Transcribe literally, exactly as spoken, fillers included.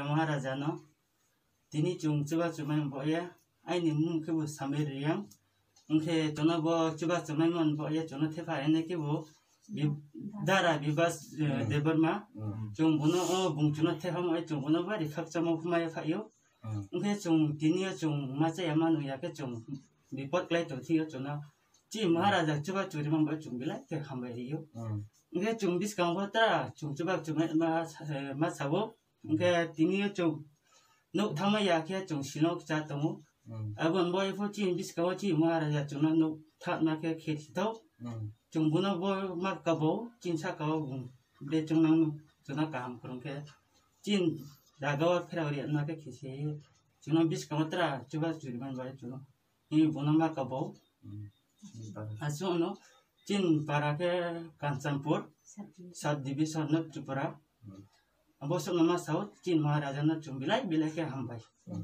Maharaja no tini chwng chuba chumai bo ya, aini mung khe bo Samir Riyang. Hwnkhe chwngno bo chuba chumai man bo ya, chwngno thepha ene khe bo Bi-, Dara Bibas, eh, Hmm. Debbarma. Hmm. Chwng bono o bung chwngno thepha mo, chwng bono bari khakchangma khumaya phaio. Hmm. Hwnkhe chwng tini o chwng ma chaya manu ya khe chwng bipot klai tong thio chwngno. Chi Maharaja chuba churi man bo chwng belai khe hambai rio. Hmm. Hwnkhe chwng bwskango tra chwng chuba chumai ma, eh, ma sao. Hwnkhe tini o chwng nuk thangma ya khe chwng sinok cha tongo. Hmm. Aboni bo epho chini bwskango chi Maharaja chwngno nuk thangma khe khe thithok. Hmm. Chwng bono bo ma kabo, chini saka o bung ble chwng nang chwngno kaham kwrwng khe. Chini jaga o pherao ri na khe khe se. Chwngno bwskango tra chuba churi man bai chwngno. Ni bono ma kabo. Hmm. Aswk no chini para khe Kanchanpur, sub division no Tripura. Hmm. Abo sok no ma sao chini Maharaja no chwng belai belai khe hambai. Hmm.